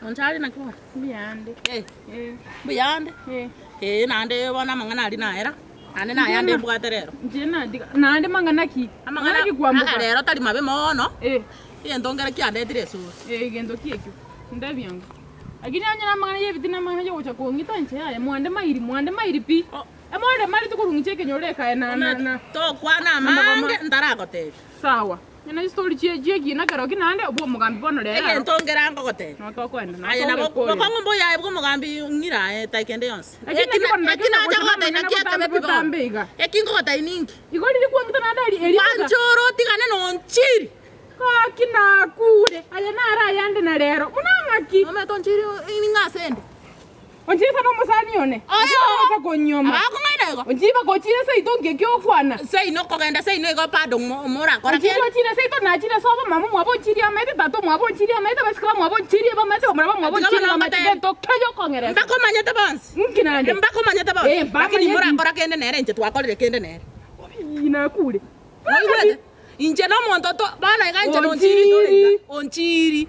Onchari naki bono? Mbuyande. Eh, Eh, mbuyande. eh. Ee, naende bono amang'ana aria naera, naende nayande mbwate rero. Inche natiga naende mang'ana ki? Amang'ana ki kwamboka? aya rero tari mabe mono, Eh, egento nkere kiandetire esura. eh, egento ki ekio? Ntebi ango. Lakini onye namang'ana ya ebitina amang'ana ya ogocha kong'ita inche yaya mwande mairi, mwande mairi pi. O- Emwande mairi tikorwa ng'iche ekenyoro ekaye na na na. Tokwana amange ntaragotebia. Sawa. Onye chistori chie chi'ekina keroki naende obwo omogambi bono rero aro. Egento nkere angogotebia. Noo tokoenda, noo Aye nabo togekoria. bokong'u mbuya aye bw'omogambi ng'ira aye tai kende yonsi. Lakini Eki naki bono na- naki eki nacha ogocha gotebia namang'ana naki ekebe botambe pi bono. botambe iga. Eki ngogotebia ninki? Igo riria kwang'ita naende eri eri bosa. Gwanchora otigane nonchiri. Gaki nakure, aye naro ayande na rero. Buna ng'aki? Omanyete onchiri ning'o ase ende? Onchiri ase nomosani one. Oyo! Ocha konyuoma. Abakong'aina igo. Onchiri baka ochire seito nki eki okwana. Seino okogenda seino igo bado mo- morakora Onchiri kende. ochire seito nachire sobo mama omwabo onchiri amaete tata omwabo onchiri amaete abaiseke bamwabo onchiri bamaete bamura bamwabo Tiga onchiri bono bamaete ngotebe. gento keyo okong'eresa. Mbakomanyete bonsi. Nki naende? Mbakomanyete bonsi. Eh, Lakini mbamanyeti. morakora kende nere inche twakorire kende nere. Obii nakure. Oigwete? Inche nomonto to bono iga inche nonchiri tore iga. Onchiri.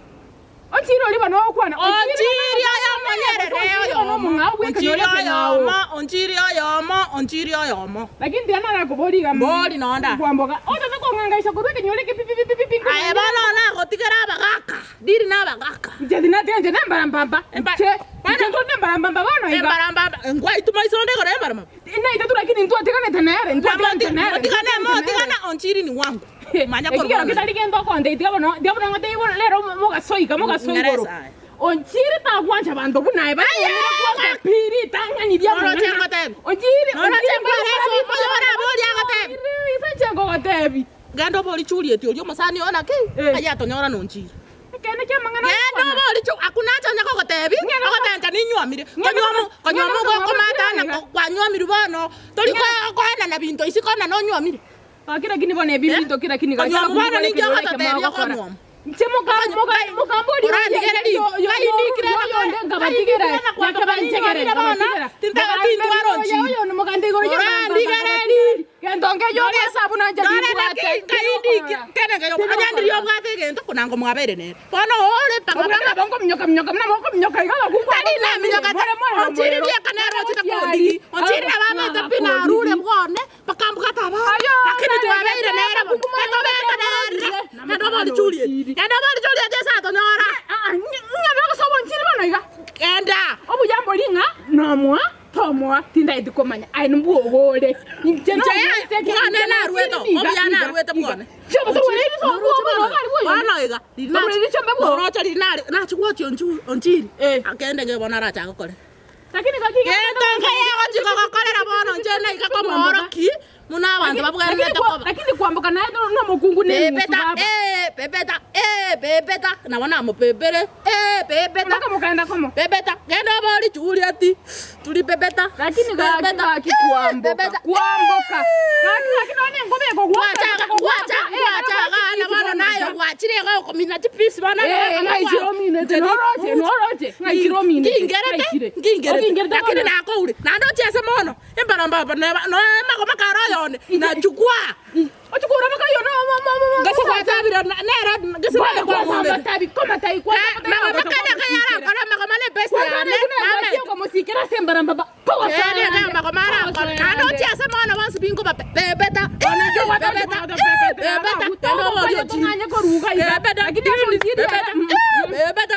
Onchiri oria bono ogokwana. Onchiri oyomo nyerere oyomo. Onchiri oyomo, onchiri oyomo, onchiri oyomo. Lakini tiga narakoborie iga Mbori nonda. Kwamboka. Otete kong'angaisa korwa ekenyoro eke pi pi pi pi pi. Aye bono nagotigera abagaka. Diri nabagaka. Inche tinatiga inche nembarambamba. Emba- Inche Bono- inche ntore nembarambamba bono iga. Embarambamba. Ngwaituma isonde igoro embarambamba. Naintwe lakini ntwatiganete nere, ntwatiganete nere. Motigane, motigane, onchiri ni wangu. Manya Ekero korwa getari gento okonte tiga bono, tiga bono ngotebie bono rero mogasoika, mogasoa igoro. Ng'eresa aye. Onchiri tagwancha abanto buna aye, Aye! barabwo pi ritang'ani ria Noroche amang'ana. ngotebi. Onchiri, Noroche onchiri nkwaresa mbare oyo oraborie agotebi. Ise inche ngogotebi. Genda obori Juliet oria omosani oo naki Eh. aye atonyora nonchiri. Ekeene ki'amang'ana Genda ogokwana. obori Ju hakuna haja onye kogotebi Ng'ina- ogotenka ninywomire. Ng'ina- Konywomu konywomu Ng'ina- gokomatana Ng'ina- kwanywomiri bono tori ko- koenana binto isiko na nonywomire. Gaki lakini bono ebi Eh? binto kira kini gaki Konywomu bono ninki ekero ogototebia mogokora. okonywomu. Inche moka moka mokambori Orandigererie. Kaindikire na- nkabatigera kaindikire na kwamboka ninywomire bono, tintaka tintwara onchiri. Orandigererie. Gento nkeyo obwesa buna inche Nore nimbwate. naki kaindikire kene nkeyo onyandirie obwate egento konango mwabeire nere. Bono ore mpaka Mokana bongo minyoka minyoka muna moko minyoka iga bakungu. Tari naminyoka ta- Onchiri bieka nere ochete kondigi. Onchiri nabamete pi narure bwone bakambwata aba. Ayo, Lakini nare twabeire nere bo. nare Etobete nere. nare Genda obori Juliet. Genda obori Juliet ase atonyora. Ng'a bagosoba onchiri bono iga. Genda. Obuya mbori ng'a nomoa tomoa tindaeti komanya aye nimbwogore. Inche Inche bwane narwete obuya narwete bwane. Bono iga. Noroche riri nare nachigwochi onchiri. Eh. Akende nge bono arache agokore. Lakini gaki Gento nkeyegochi kogokorera bono inche naiga komooroki buna abanto babwenerete koba. Lakini kwamboka naye nomokungu nemusu Pepeta, baba. eh, pepeta, eh, pepeta. Nabo namopepere, eh, pepeta. Mpaka mukaenda komo. Pepeta, genda obori Juliet. Tuli pepeta. Lakini gaki Pepeta, gaki eh, kwamboka pepeta, kwamboka. eh. Gaki gaki nonye engobe ekogwaka Gwacha, gwacha, gwacha, gana bono nayo gwachire iga okomina chipisi bono. Eh, ng'aichire ominete, noroche, noroche, ng'aichire ominete, Ngingerete, ng'aichire. ngingerete. Ogingerete Lakini bono. nakoure. Naende ochiese mono. Embarambamba neba noe magoma kare oyone. Nachukua. Ochukura baka yo no mo mo mo. Ngase gwatabire nere ngase Kwamboka kwamurete. tabi koma tai kwa. Magoma kane kayara kora magoma ne best yane. Name. Komosikera sembaramba ba. Kene ga magoma ara kora. Naende ochiese mono bonsi bingo ba pepeta. Pepeta. Pepeta. Kendo obori ochiri. Pepeta. Pepeta. Pepeta.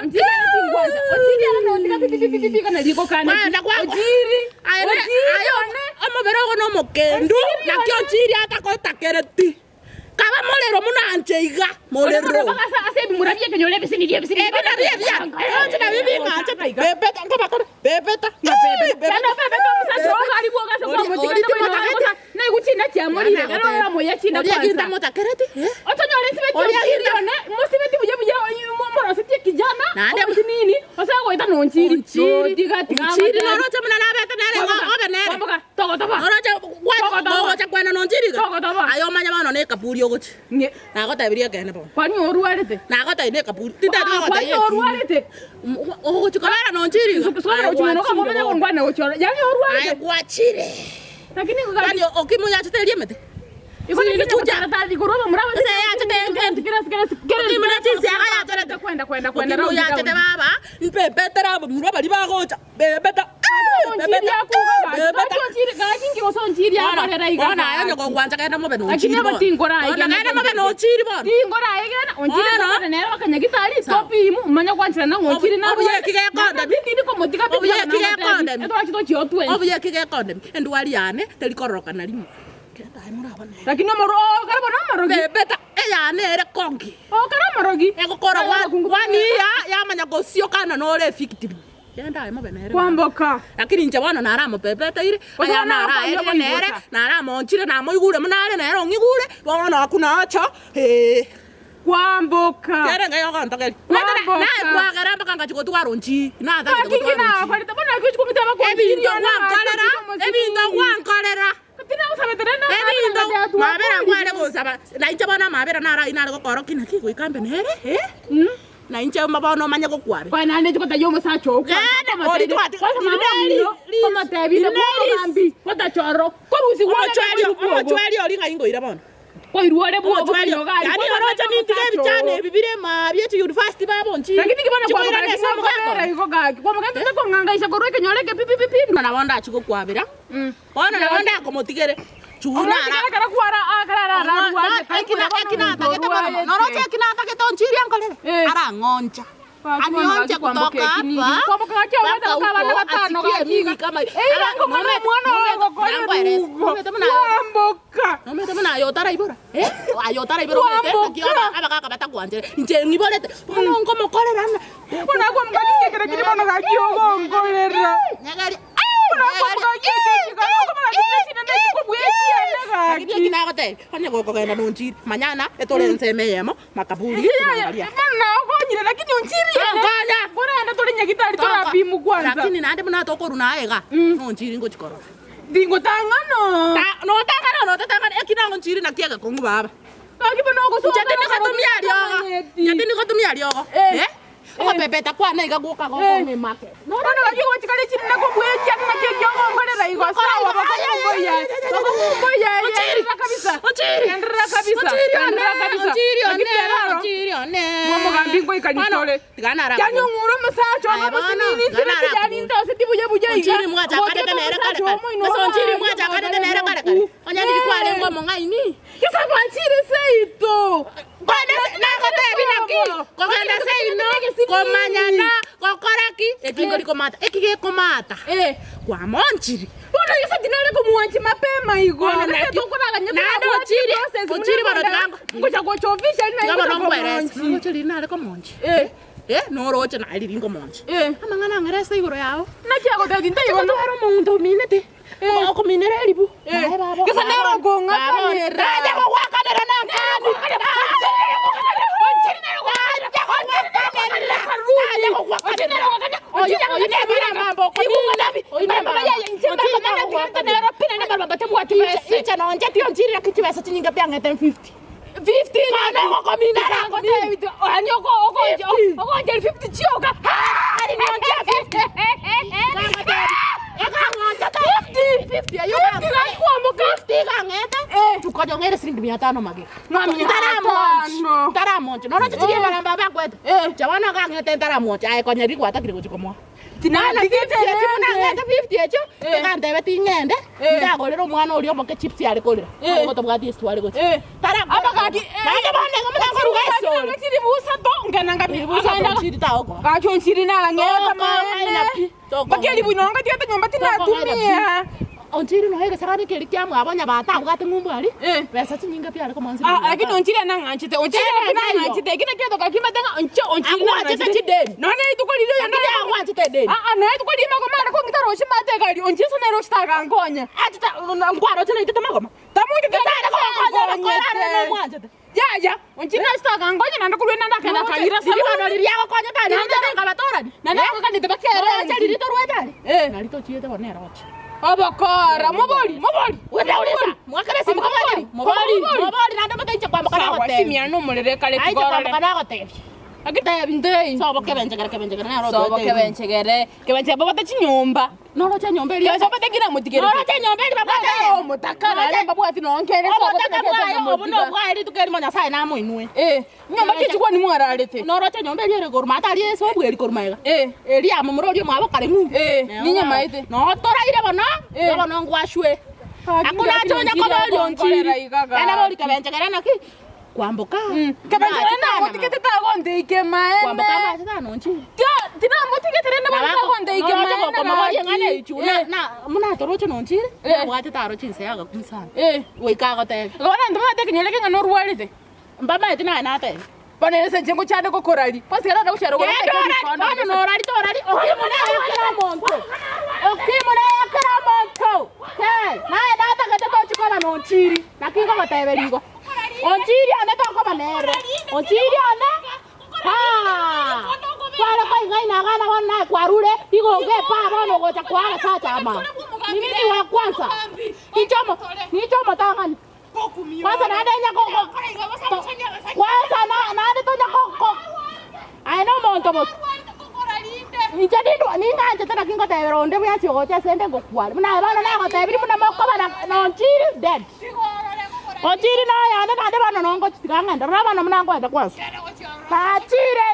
Kwenda kwakwa. Aye ayo omobere ogo nomokendu naki onchiri atakotakereti. Kaba morero munanche iga morero. Ebi nabio ebia. Onche nabio bing'anchete. Pepeta nkobakora. Pepeta. Oria ginta motakereti. Eh? Otonyore nsibeti Oria onchiri ginta- one, mosibeti buya buya moroseti ekijana, Naende- omosinini, ose goeta nonchiri. Onchiri. Tiga tiga. Onchiri noroche buna nabete nere igo obe nere. Kwamboka, togotoba. Noroche Togotoba. gogocha kwena nonchiri iga. Togotoba. Aye omanye bono na ekaburi ogochi. Ng'e, Nagotebirie ekeene bono. kwani orwarete? Nagotebi na ekaburi. Tintati Kwani gogotebi ekina. orwarete? Ogochi kobera nonchiri iga. Sukari ochumeno kama omanye gongwana gochora. Yani Aye orwarete. gwachire. Lakini Kwani okimunyachete eriemete? Iko ni Siri kuja. tari korwa muraba. Ese yachete enkendi. Kera kera kera. Okimuna chinsiaga yachorete. Kwenda kwenda kwenda. Okimu yachete baba. Mpepetere abamura baria bagocha, bebeta, Onchiri akuga gaki, bebeta. gaki onchiri gaki inki gose onchiri Bono akorera iga bono aye gaki. onye gogwancha genda mobe na Lakini onchiri abo bono. tinkoraegena Bono genda mobe na gento. onchiri bono. Tinkoraegena, onchiri Bono. tokore nere bakanyagitari, Sawa. topimu, manya gwancherana ng'a onchiri Obu- obuya narware. eki gekondemi. Tindi komotiga pi Obuya tiga eki namotebie. gekondemi. Etwachi tochia otwensi. Obuya eki gekondemi, endwari yane teri kororokana rimo. Genda aye morabane. Lakini omoro oo kare bono omorogi. Bebeta, eyane ere kongi. Oo kare omorogi. Egokora Aye abakungu waniya yamanya gosioka nore evictim. Genda aye mobe nere. Kwamboka. Lakini inche bono naramopepeteire, Gose aya bono naraerire akonya nere, koigota. naramonchire namoigure buna are nere ong'igure, bono aku nacha, eh. Kwamboka. Kere enga yogontogeria. Kwamboka. Naye kwagera mpaka ngachi gotwara onchii, natagete Gaki gotwara onchii. nakorete bono naki ochia kong'itera Ebinto bakonchiria one gwankorera, ebinto gwankorera. Ebinto mabera nkware gosaba, na inche bono amabera naro ayio nare gokorokia naki goika mbe nere, eh? Na inche bono omanye gokwabera. Kwani naende inche gotebia omosacha oo kwanza, Genda, ori twati- kwanza mama Rineri, omino, komotebia rineri. bwomogambi, gotachororo, korusia gwane Omochweri koirwa bwogo. omochweri ori ng'ai ngoira bono? Koirwa ore bwogo Omochweri koino gari, yaani kwanza oroche naende nintige omosacha ebichana oo. ebi bire maabia echi university babonchire. Lakini ki bono Chikoirana kwamogera ase omogaka king'okobera one. igo gaki, kwamogera tose kong'angaisa korwa ekenyoro eke pi pi pi pi. Nabo ndachi gokwabera, bono nabo ndakomotigere. Omotigere ekero kwara akare arararwaye, Ekina atagete bono, noroche ekina atagete onchirie ankorere, Eh. arang'oncha. Gaki bono Anionche gaki kwamboka kutoka eki ninki? hapa Kwamboka gaki obwate mpaka baka abana huko, batano asikie gaki mimi iga. kama Eira Ara- ngomana nome- omwana nome- oyo gokora nangwerese. erugo. Nomete buna ayo- Kwamboka. nomete buna aye otaraibora eh? Aye otaraibora omete, Kwamboka. naki abagaka batagwanchere inche ng'iborete bono nkomokorerana Bono kwamboka gaki kere bono gaki ogonkorera. Nyagari Bono kwamboka gaki eke gaki okomana chire chinene chikobua echiane Lakini gaki. eki nagotebia, onye gokogenda nonchire, manyana etore ensemo eyemo, makaburi, Yaya, bono naokonyire lakini onchiri ere. Tonkonya. Korende tore nyagitari torapimu kwanza. Lakini naende buna tokorwa naye iga, nonchiri ngochi korora. Tingotang'ana. Notang'ana notatang'ana, eki nagonchiri naki egekong'u baba. Gaki bono ogosoka Inche tindi gotumia riogo, inche tindi gotumia riogo, Eh. eh? Ogopepeta kwane iga gwoka gokong'ima. Bono gaki gochikare chinene kobua echiane naki ekio ogonkorera igo sawa bakokumboyia. Bakokumboyia Onchiri. enderera kabisa. Onchiri. Enderera kabisa. Onchiri one, Enderera kabisa. onchiri one, Lakini rero, onchiri one. Mwomogambi ngoika Bono, nitore. tiga nara- Yani ong'ure omosacha ono Aye bono, omosinini tiga nsibeti nara- yani ntose tibuya buya iga. Onchiri mwachakarete Gochete nere kare omosacha kare. omoino Ase onchiri obaye, mwachakarete nere kare kare. obaye Onye ndiri kwarenge Eh. omong'aini. Kisa gwanchire seito. Nagotebi naki kogenda seino komanyana gokora ki eki nkori komata eki gekomata Eh. kwamonchiri Bono gese tinare komwanchi mapema igo. Bono Gese naki- tokoraganya Naende ochiri- ochiri bono tigango- Ngocha gocha official na tiga bono ngocha nkwerese komonchi. nongochiri nare komonchi Eh. eh noroche naye riri nkomonchi Eh. amang'ana ang'erese igoro yao Naki agotebia ntaiyo bono. twara omonto ominete Eh. okominera eribu Eh. Naye baba- Gese nere baba- okong'akanera. Naye gogwakanera nankani Inche nonche tionchirire ki chibesa chinyinge piang'ete 50 tukajong'ere siringi mia tano magega ntaramonchi noroche chirie baramba bakwete chabana kang'ete ntaramonchi aye konya rigwatakire gochi komoa nang'ete 50 echo egantebe ting'ende ndagorera omwana oria omoke chips are korera ogotobwati esi tware gochi naende bono igo monakoruga esore chiri taokoa gachonchiri nang'eta Toko ng'aina pi. Toko bakeri buinonga tiete nyomba tinatumia onchiri noe egesarani keri kiamwabo nyabata abwate ng'umbu aria Eh. besa chinyinge pi are komonsi Ah, lakini onchiri anang'anchete onchiri Eh, anang'anchete ekina keto kakimate ng'a onche onchiri Agwanchete chideni. none rituko riria oyo Lakini agwanchete edeni. Ah, ah, naye rituko riria magoma kong'ita roche mate egari onchiri ase nere ochitagankonya Achete nkwaroche naitete magoma tamoitete Tare gokonya korare nomwanchete yaya onchiri nachitagankonya naende korwa naende akenda akaira Riri bono riria agokonyete aria ritete nkabatorani naende agokanete Roche bakerenti riri torwete ari Eh. nari tochiete bono eroche obokora mobori mobori Wetaurisa mwakere simu Mobori, mobori mobori. mobori naende motaiche kwamboka Sawa, nagotebia simiana nomorere kare aiche tigorore kwamboka nagotebia. Tebi. Ntei. Sobo kebenchegere kebenchegere nero Sobo otoete. kebenchegere. Kebenchegere babwate chinyomba. Noroche nyomba eria. Kebenchegere babwate kira motigerete. Noroche nyomba eria babwate. Nare omotaka nare mbabwati nonkere sobo Obotaka bwaye obu motiga. nobwaye rituko erimo Nyasaye namoinwe. Eh, nyomba kichikwa nimwararete. Noroche nyomba eria ere koruma atari ase obweri koruma iga. Eh. Eria amomura oria mwabo kare ng'u. Eh, ninyamaete. Notoraire bono, Eh. bono ngwashwe. Haki Hakuna ngaki chonya nonchiri koboria akonkorera onchiri. iga gaki. Ena bori kebenchegere naki kwamboka. Kebenchegere namotigete tagonteike maene. Kwamboka amache tano onchiri. Tinamotigete rende bono tagonteike maene. Komoboria ng'ana eichu na Eh. na muna toroche nonchiri. Eh. Nabwate taro chinse agakumsana. Eh. Goika agotebe. Bono ntomate kinyore ng'a norwarete. Mbamaete naye natebe. Bono ese nche ngochande gokorari. Kwasigara ndagochara gora Bono norari torari okimo naye kera omonto. Okimo naye kera omonto. Hey, naye natagete tochikoba nonchiri. Naki ngogoteberi igo. Onchiri one tokoba nere. Onchiri one. Ha. Kware koing'aina agana bono naye kwarure igo ngepa bono gocha kwara sacha ama. Ni mimi wa kwanza. Nichomo, nichomo tang'ani. Kwanza naende nyako kwanza na naende tonya ko ko. Aye no monto bosi. Inche nindwa ning'anchete naki ngotebera onde bwansi ogocha ase ende ngokware. Buna bono nagotebiri buna mokoba na nonchiri dead. Onchiri noyonde naende bono nongochitiga ng'ende. Rora bono buna nkoenda kwanza. Nachire.